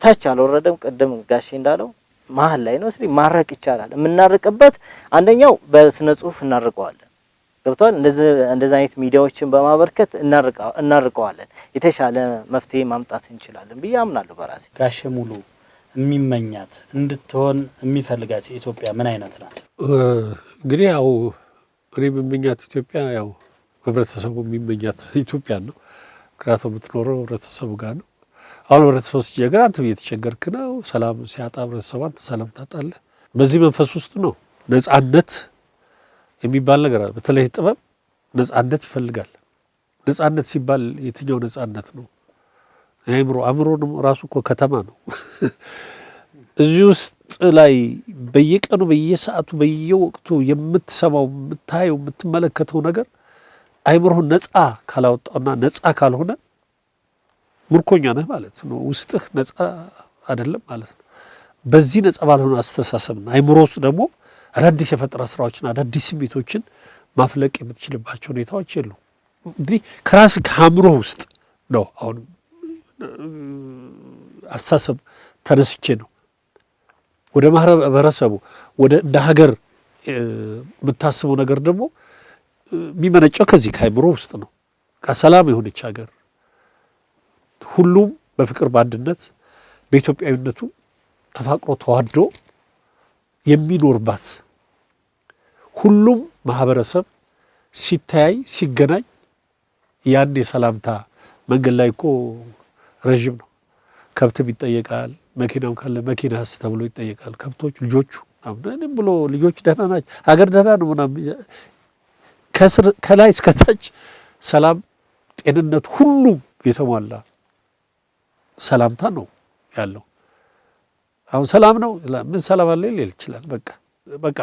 ታች አልወረደም። ቅድም ጋሼ እንዳለው መሀል ላይ ነው። ስለዚህ ማረቅ ይቻላል። የምናርቅበት አንደኛው በስነ ጽሁፍ እናርቀዋለን። ገብቷል። እንደዚህ አይነት ሚዲያዎችን በማበርከት እናርቀዋለን። የተሻለ መፍትሄ ማምጣት እንችላለን ብዬ አምናለሁ በራሴ። ጋሼ ሙሉ የሚመኛት እንድትሆን የሚፈልጋት ኢትዮጵያ ምን አይነት ናት? እንግዲህ ያው እኔ የምመኛት ኢትዮጵያ ያው ህብረተሰቡ የሚመኛት ኢትዮጵያ ነው። ምክንያቱም የምትኖረው ህብረተሰቡ ጋር ነው። አሁን ህብረተሰቡ ሲቸገር አንተ እየተቸገርክ ነው። ሰላም ሲያጣ ህብረተሰቡ አንተ ሰላም ታጣለህ። በዚህ መንፈስ ውስጥ ነው ነጻነት የሚባል ነገር አለ። በተለይ ጥበብ ነጻነት ይፈልጋል። ነጻነት ሲባል የትኛው ነጻነት ነው? አእምሮ ራሱ እኮ ከተማ ነው። እዚህ ውስጥ ላይ በየቀኑ በየሰዓቱ በየወቅቱ የምትሰማው የምታየው የምትመለከተው ነገር አይምሮህን ነጻ ካላወጣውና ነጻ ካልሆነ ምርኮኛ ነህ ማለት ነው። ውስጥህ ነጻ አይደለም ማለት ነው። በዚህ ነጻ ባልሆነ አስተሳሰብና አይምሮ ውስጥ ደግሞ አዳዲስ የፈጠራ ስራዎችን አዳዲስ ስሜቶችን ማፍለቅ የምትችልባቸው ሁኔታዎች የሉ። እንግዲህ ከራስ ከአእምሮ ውስጥ ነው አሁን አስተሳሰብ ተነስቼ ነው ወደ ማህበረሰቡ ወደ እንደ ሀገር የምታስበው ነገር ደግሞ የሚመነጨው ከዚህ ከአእምሮ ውስጥ ነው። ከሰላም የሆነች ሀገር ሁሉም በፍቅር በአንድነት በኢትዮጵያዊነቱ ተፋቅሮ ተዋዶ የሚኖርባት ሁሉም ማህበረሰብ ሲተያይ ሲገናኝ ያን የሰላምታ መንገድ ላይ እኮ ረዥም ነው። ከብትም ይጠየቃል፣ መኪናም ካለ መኪናስ ተብሎ ይጠየቃል። ከብቶች ልጆቹ ምናምን ብሎ ልጆች ደህና ናቸው፣ ሀገር ደህና ነው ምናምን ከስር ከላይ እስከታች ሰላም፣ ጤንነት ሁሉም የተሟላ ሰላምታ ነው ያለው። አሁን ሰላም ነው ምን ሰላም አለ ሊል ይችላል። በቃ በቃ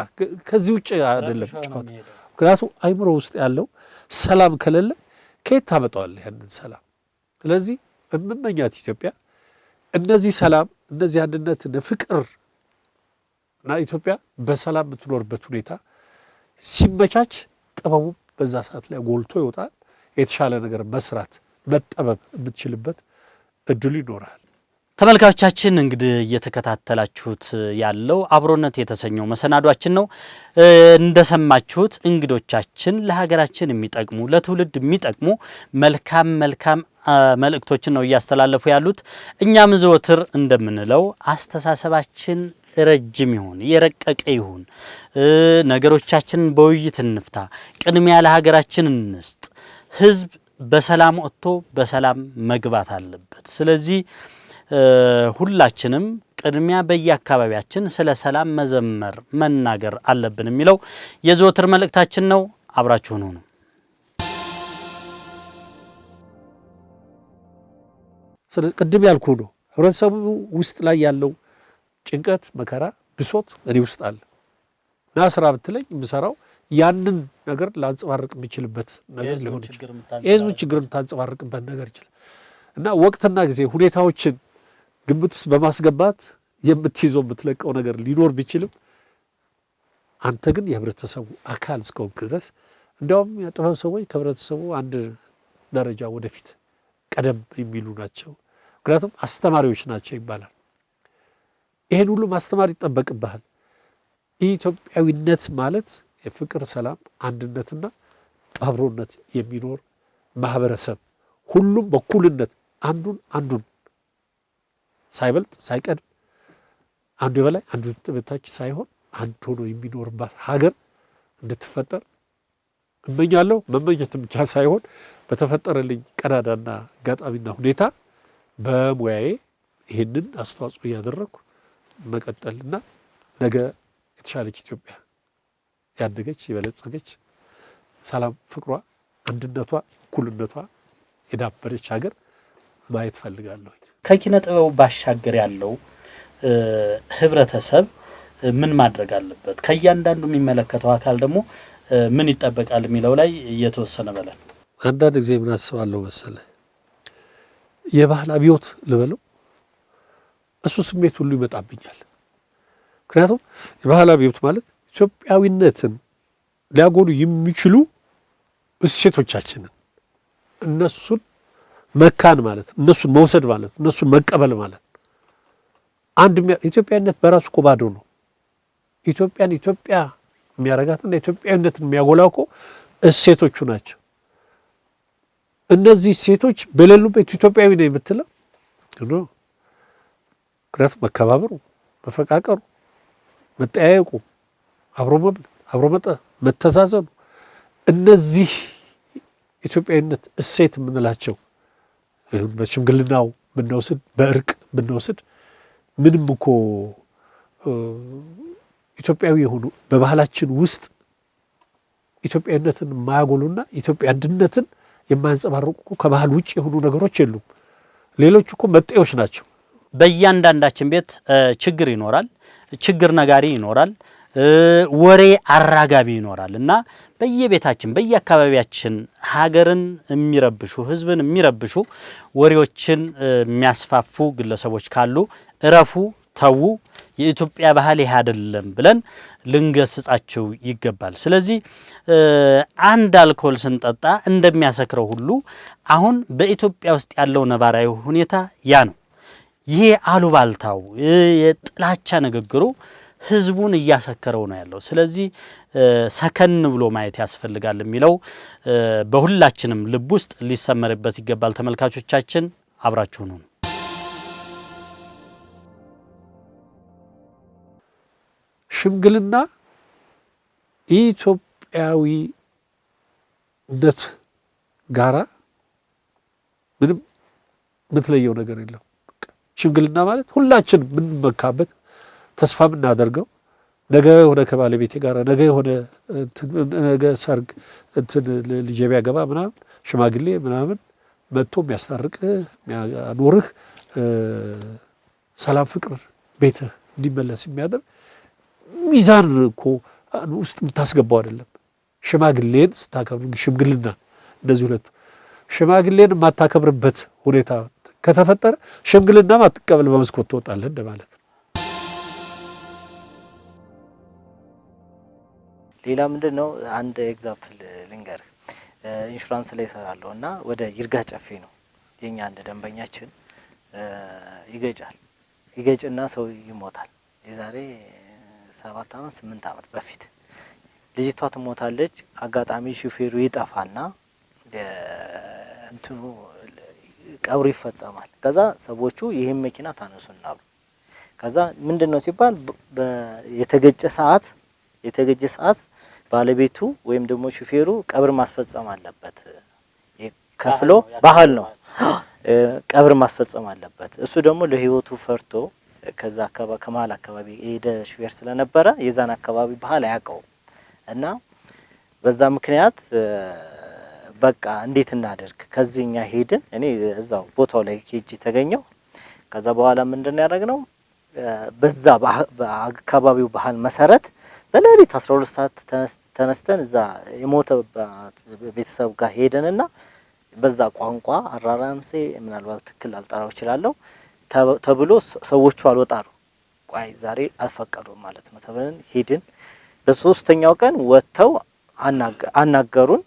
ከዚህ ውጭ አይደለም ጨዋታ። ምክንያቱም አይምሮ ውስጥ ያለው ሰላም ከሌለ ከየት ታመጣዋለህ ያንን ሰላም? ስለዚህ በምመኛት ኢትዮጵያ እነዚህ ሰላም፣ እነዚህ አንድነት፣ ፍቅር እና ኢትዮጵያ በሰላም የምትኖርበት ሁኔታ ሲመቻች ጥበቡ በዛ ሰዓት ላይ ጎልቶ ይወጣል። የተሻለ ነገር መስራት መጠበብ የምትችልበት እድሉ ይኖራል። ተመልካቾቻችን እንግዲህ እየተከታተላችሁት ያለው አብሮነት የተሰኘው መሰናዷችን ነው። እንደሰማችሁት እንግዶቻችን ለሀገራችን የሚጠቅሙ ለትውልድ የሚጠቅሙ መልካም መልካም መልእክቶችን ነው እያስተላለፉ ያሉት። እኛም ዘወትር እንደምንለው አስተሳሰባችን ረጅም ይሁን የረቀቀ ይሁን፣ ነገሮቻችንን በውይይት እንፍታ፣ ቅድሚያ ለሀገራችን እንስጥ። ህዝብ በሰላም ወጥቶ በሰላም መግባት አለበት። ስለዚህ ሁላችንም ቅድሚያ በየአካባቢያችን ስለ ሰላም መዘመር መናገር አለብን የሚለው የዘወትር መልእክታችን ነው። አብራችሁን ሁኑ። ስለዚህ ቅድም ያልኩ ነው፣ ህብረተሰቡ ውስጥ ላይ ያለው ጭንቀት፣ መከራ፣ ብሶት እኔ ውስጥ አለ እና ስራ ብትለኝ የምሰራው ያንን ነገር ላንጸባርቅ የምችልበት ነገር ሊሆን ይችላል። የህዝቡን ችግር የምታንጸባርቅበት ነገር ይችላል እና ወቅትና ጊዜ ሁኔታዎችን ግምት ውስጥ በማስገባት የምትይዘው የምትለቀው ነገር ሊኖር ቢችልም አንተ ግን የህብረተሰቡ አካል እስከሆንክ ድረስ እንዲያውም የጥበብ ሰዎች ከህብረተሰቡ አንድ ደረጃ ወደፊት ቀደም የሚሉ ናቸው። ምክንያቱም አስተማሪዎች ናቸው ይባላል። ይህን ሁሉ ማስተማር ይጠበቅብሃል። ኢትዮጵያዊነት ማለት የፍቅር፣ ሰላም፣ አንድነትና አብሮነት የሚኖር ማህበረሰብ ሁሉም በኩልነት አንዱን አንዱን ሳይበልጥ ሳይቀድም አንዱ የበላይ አንዱ በታች ሳይሆን አንድ ሆኖ የሚኖርባት ሀገር እንድትፈጠር እመኛለሁ። መመኘትም ብቻ ሳይሆን በተፈጠረልኝ ቀዳዳና አጋጣሚና ሁኔታ በሙያዬ ይህንን አስተዋጽኦ እያደረግኩ መቀጠልና ነገ የተሻለች ኢትዮጵያ ያደገች የበለጸገች ሰላም፣ ፍቅሯ፣ አንድነቷ፣ እኩልነቷ የዳበረች ሀገር ማየት ፈልጋለሁ። ከኪነ ጥበቡ ባሻገር ያለው ህብረተሰብ ምን ማድረግ አለበት፣ ከእያንዳንዱ የሚመለከተው አካል ደግሞ ምን ይጠበቃል የሚለው ላይ እየተወሰነ በለን። አንዳንድ ጊዜ ምን አስባለሁ መሰለህ፣ የባህል አብዮት ልበለው እሱ ስሜት ሁሉ ይመጣብኛል። ምክንያቱም የባህል አብዮት ማለት ኢትዮጵያዊነትን ሊያጎሉ የሚችሉ እሴቶቻችንን እነሱን መካን ማለት እነሱን መውሰድ ማለት እነሱን መቀበል ማለት አንድ ኢትዮጵያዊነት በራሱ እኮ ባዶ ነው። ኢትዮጵያን ኢትዮጵያ የሚያረጋትና ኢትዮጵያዊነትን የሚያጎላው እኮ እሴቶቹ ናቸው። እነዚህ እሴቶች በሌሉበት ኢትዮጵያዊ ነው የምትለው no። ምክንያቱም መከባበሩ፣ መፈቃቀሩ፣ መጠያየቁ፣ አብሮ መብላት፣ አብሮ መተዛዘኑ እነዚህ ኢትዮጵያዊነት እሴት የምንላቸው በሽምግልናው ብንወስድ በእርቅ ብንወስድ ምንም እኮ ኢትዮጵያዊ የሆኑ በባህላችን ውስጥ ኢትዮጵያዊነትን የማያጎሉና ኢትዮጵያ አንድነትን የማያንጸባርቁ ከባህል ውጭ የሆኑ ነገሮች የሉም። ሌሎች እኮ መጤዎች ናቸው። በእያንዳንዳችን ቤት ችግር ይኖራል። ችግር ነጋሪ ይኖራል። ወሬ አራጋቢ ይኖራል እና በየቤታችን በየአካባቢያችን ሀገርን የሚረብሹ ሕዝብን የሚረብሹ ወሬዎችን የሚያስፋፉ ግለሰቦች ካሉ እረፉ፣ ተዉ፣ የኢትዮጵያ ባህል ይህ አይደለም ብለን ልንገስጻቸው ይገባል። ስለዚህ አንድ አልኮል ስንጠጣ እንደሚያሰክረው ሁሉ አሁን በኢትዮጵያ ውስጥ ያለው ነባራዊ ሁኔታ ያ ነው። ይሄ አሉባልታው የጥላቻ ንግግሩ ህዝቡን እያሰከረው ነው ያለው። ስለዚህ ሰከን ብሎ ማየት ያስፈልጋል የሚለው በሁላችንም ልብ ውስጥ ሊሰመርበት ይገባል። ተመልካቾቻችን አብራችሁን ሁኑ። ሽምግልና ኢትዮጵያዊነት ጋራ ምንም የምትለየው ነገር የለም። ሽምግልና ማለት ሁላችን የምንመካበት ተስፋ የምናደርገው ነገ የሆነ ከባለቤቴ ጋር ነገ የሆነ ነገ ሰርግ እንትን ልጄ ቢያገባ ምናምን ሽማግሌ ምናምን መጥቶ የሚያስታርቅህ የሚያኖርህ ሰላም ፍቅር ቤትህ እንዲመለስ የሚያደርግ ሚዛን እኮ ውስጥ የምታስገባው አይደለም። ሽማግሌን ስታከብር ሽምግልና እነዚህ ሁለቱ ሽማግሌን የማታከብርበት ሁኔታ ከተፈጠረ ሽምግልና ማትቀበል በመስኮት ትወጣለህ እንደማለት ነው። ሌላ ምንድን ነው አንድ example ልንገርህ። ኢንሹራንስ ላይ እሰራለሁ እና ወደ ይርጋ ጨፌ ነው የኛ አንድ ደንበኛችን ይገጫል። ይገጭና ሰው ይሞታል። የዛሬ 7 ዓመት 8 ዓመት በፊት ልጅቷ ትሞታለች። አጋጣሚ ሹፌሩ ይጠፋና እንትኑ ቀብሩ ይፈጸማል። ከዛ ሰዎቹ ይህን መኪና ታነሱና አሉ። ከዛ ምንድነው ሲባል የተገጨ ሰዓት ባለቤቱ ወይም ደግሞ ሹፌሩ ቀብር ማስፈጸም አለበት። ከፍሎ ባህል ነው ቀብር ማስፈጸም አለበት። እሱ ደግሞ ለህይወቱ ፈርቶ ከዛ አካባቢ ከመሃል አካባቢ የሄደ ሹፌር ስለነበረ የዛን አካባቢ ባህል አያውቀውም እና በዛ ምክንያት በቃ እንዴት እናደርግ ከዚህኛ ሄድን። እኔ እዛው ቦታው ላይ ሄጄ ተገኘው። ከዛ በኋላ ምንድነው ያደረግነው በዛ በአካባቢው ባህል መሰረት በሌሊት 12 ሰዓት ተነስተን እዛ የሞተባት ቤተሰብ ጋር ሄደንና በዛ ቋንቋ አራራምሴ ምናልባት ትክክል አልጠራው እችላለሁ ተብሎ ሰዎቹ አልወጣሩ ቋይ ዛሬ አልፈቀዱም ማለት ነው ተብለን ሄድን። በሶስተኛው ቀን ወጥተው አናገሩን።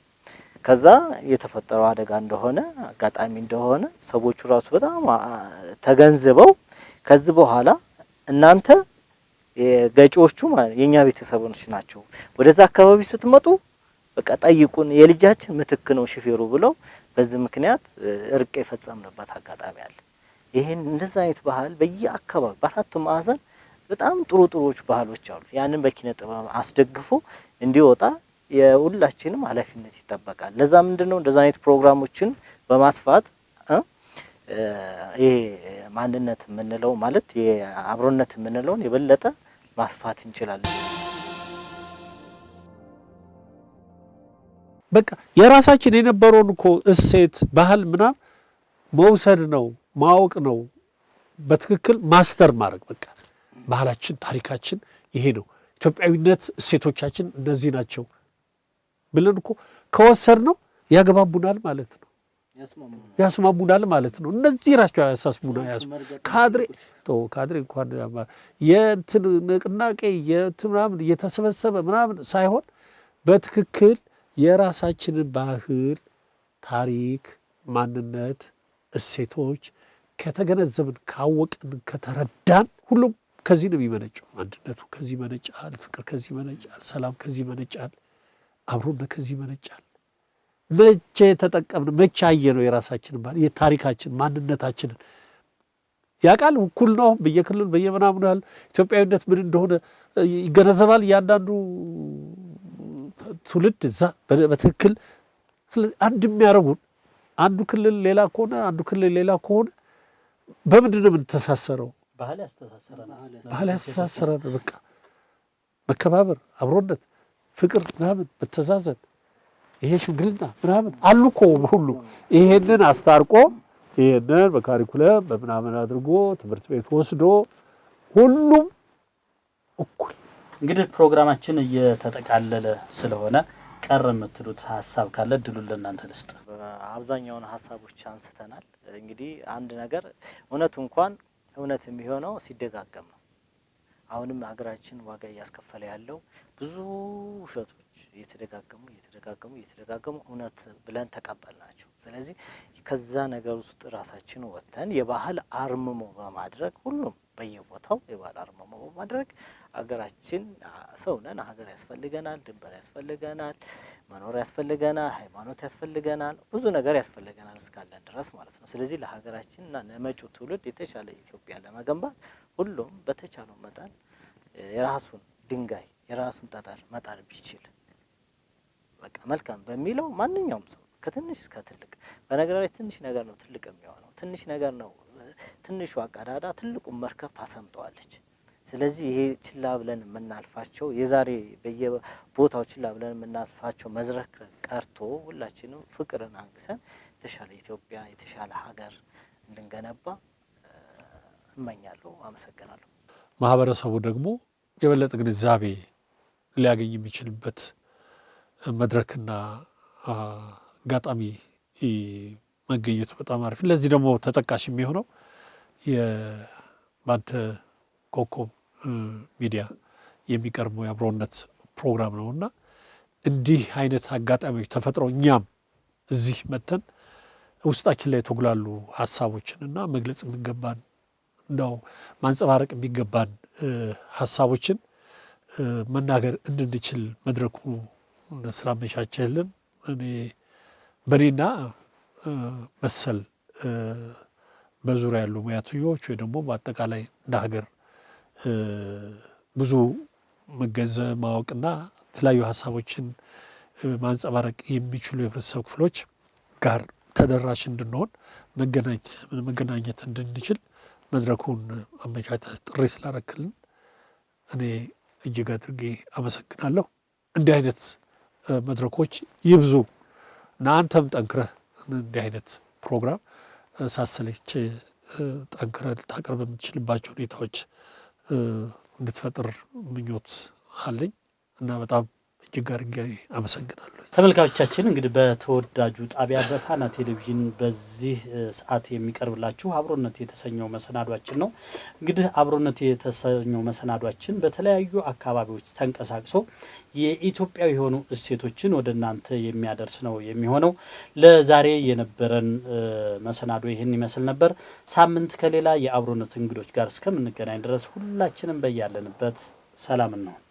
ከዛ የተፈጠረው አደጋ እንደሆነ አጋጣሚ እንደሆነ ሰዎቹ ራሱ በጣም ተገንዝበው ከዚህ በኋላ እናንተ የገጪዎቹ ማለት የኛ ቤተሰቦች ናቸው፣ ወደዛ አካባቢ ስትመጡ በቃ ጠይቁን፣ የልጃችን ምትክ ነው ሹፌሩ ብለው በዚህ ምክንያት እርቅ የፈጸምንበት አጋጣሚ አለ። ይሄን እንደዛ አይነት ባህል በየአካባቢው በአራቱ ማዕዘን በጣም ጥሩ ጥሩዎች ባህሎች አሉ። ያንን በኪነ ጥበብ አስደግፎ እንዲወጣ የሁላችንም ኃላፊነት ይጠበቃል። ለዛ ምንድነው እንደዛ አይነት ፕሮግራሞችን በማስፋት ይሄ ማንነት የምንለው ማለት የአብሮነት የምንለውን የበለጠ ማስፋት እንችላለን። በቃ የራሳችን የነበረውን እኮ እሴት ባህል ምናምን መውሰድ ነው ማወቅ ነው፣ በትክክል master ማድረግ። በቃ ባህላችን ታሪካችን ይሄ ነው፣ ኢትዮጵያዊነት እሴቶቻችን እነዚህ ናቸው ብለን እኮ ከወሰድነው ያግባቡናል ማለት ነው፣ ያስማሙናል ማለት ነው። እነዚህ ራቸው ያሳስቡናል። ካድሬ ካድሬ እንኳን የእንትን ንቅናቄ የእንትን ምናምን እየተሰበሰበ ምናምን ሳይሆን በትክክል የራሳችንን ባህል፣ ታሪክ፣ ማንነት፣ እሴቶች ከተገነዘብን፣ ካወቅን፣ ከተረዳን ሁሉም ከዚህ ነው የሚመነጨው። አንድነቱ ከዚህ ይመነጫል፣ ፍቅር ከዚህ ይመነጫል፣ ሰላም ከዚህ ይመነጫል፣ አብሮነት ከዚህ ይመነጫል። መቼ ተጠቀምን? መቼ አየነው የራሳችንን ባህል፣ የታሪካችን ማንነታችንን ያውቃል። እኩል ነው በየክልሉ በየምናምኑ ያለ ኢትዮጵያዊነት ምን እንደሆነ ይገነዘባል እያንዳንዱ ትውልድ እዛ በትክክል። ስለዚህ አንድ የሚያደርጉን አንዱ ክልል ሌላ ከሆነ፣ አንዱ ክልል ሌላ ከሆነ በምንድን ነው የምንተሳሰረው? ባህል ያስተሳስረናል። ባህል ያስተሳሰረን በቃ መከባበር፣ አብሮነት፣ ፍቅር ምናምን፣ መተዛዘን፣ ይሄ ሽምግልና ምናምን አሉ እኮ ሁሉ። ይሄንን አስታርቆ ይሄንን በ curriculum በምናምን አድርጎ ትምህርት ቤት ወስዶ ሁሉም እኩል። እንግዲህ ፕሮግራማችን እየተጠቃለለ ስለሆነ ቀረ የምትሉት ሀሳብ ካለ እድሉን ለእናንተ ልስጥ። አብዛኛውን ሀሳቦች አንስተናል። እንግዲህ አንድ ነገር እውነት እንኳን እውነት የሚሆነው ሲደጋገም ነው። አሁንም ሀገራችን ዋጋ እያስከፈለ ያለው ብዙ ውሸቶች እየተደጋገሙ እየተደጋገሙ እየተደጋገሙ እውነት ብለን ተቀበል ናቸው። ስለዚህ ከዛ ነገር ውስጥ ራሳችን ወጥተን የባህል አርምሞ በማድረግ፣ ሁሉም በየቦታው የባህል አርምሞ በማድረግ፣ ሀገራችን ሰው ነን፣ ሀገር ያስፈልገናል፣ ድንበር ያስፈልገናል፣ መኖር ያስፈልገናል፣ ሃይማኖት ያስፈልገናል፣ ብዙ ነገር ያስፈልገናል እስካለን ድረስ ማለት ነው። ስለዚህ ለሀገራችንና ለመጪው ትውልድ የተሻለ ኢትዮጵያ ለመገንባት ሁሉም በተቻለው መጠን የራሱን ድንጋይ የራሱን ጠጠር መጣል ቢችል በቃ መልካም በሚለው ማንኛውም ሰው ከትንሽ እስከ ትልቅ። በነገር ላይ ትንሽ ነገር ነው ትልቅ የሚሆነው፣ ትንሽ ነገር ነው። ትንሿ ቀዳዳ ትልቁን መርከብ ታሰምጠዋለች። ስለዚህ ይሄ ችላ ብለን የምናልፋቸው፣ የዛሬ በየቦታው ችላ ብለን የምናልፋቸው መዝረክረክ ቀርቶ ሁላችንም ፍቅርን አንግሰን የተሻለ ኢትዮጵያ፣ የተሻለ ሀገር እንድንገነባ እመኛለሁ። አመሰግናለሁ። ማህበረሰቡ ደግሞ የበለጠ ግንዛቤ ሊያገኝ የሚችልበት መድረክና አጋጣሚ መገኘቱ በጣም አሪፍ። ለዚህ ደግሞ ተጠቃሽ የሚሆነው በአንተ ኮከብ ሚዲያ የሚቀርበው የአብሮነት ፕሮግራም ነው እና እንዲህ አይነት አጋጣሚዎች ተፈጥረው እኛም እዚህ መተን ውስጣችን ላይ የተጉላሉ ሀሳቦችን እና መግለጽ የሚገባን፣ እንደው ማንጸባረቅ የሚገባን ሀሳቦችን መናገር እንድንችል መድረኩ ስላመቻቸልን እኔ በእኔና መሰል በዙሪያ ያሉ ሙያተኞች ወይ ደግሞ በአጠቃላይ እንደ ሀገር ብዙ መገንዘብ፣ ማወቅና የተለያዩ ሀሳቦችን ማንጸባረቅ የሚችሉ የህብረተሰብ ክፍሎች ጋር ተደራሽ እንድንሆን፣ መገናኘት እንድንችል መድረኩን አመቻችተህ ጥሪ ስላረክልን እኔ እጅግ አድርጌ አመሰግናለሁ። እንዲህ አይነት መድረኮች ይብዙ እና አንተም ጠንክረህ እንዲህ አይነት ፕሮግራም ሳሰለች ጠንክረህ ልታቀርብ የምትችልባቸው ሁኔታዎች እንድትፈጥር ምኞት አለኝ እና በጣም እጅግ አድርጌ አመሰግናለሁ። ተመልካቾቻችን፣ እንግዲህ በተወዳጁ ጣቢያ በፋና ቴሌቪዥን በዚህ ሰዓት የሚቀርብላችሁ አብሮነት የተሰኘው መሰናዷችን ነው። እንግዲህ አብሮነት የተሰኘው መሰናዷችን በተለያዩ አካባቢዎች ተንቀሳቅሶ የኢትዮጵያዊ የሆኑ እሴቶችን ወደ እናንተ የሚያደርስ ነው የሚሆነው። ለዛሬ የነበረን መሰናዶ ይህን ይመስል ነበር። ሳምንት ከሌላ የአብሮነት እንግዶች ጋር እስከምንገናኝ ድረስ ሁላችንም በያለንበት ሰላም እንሆን።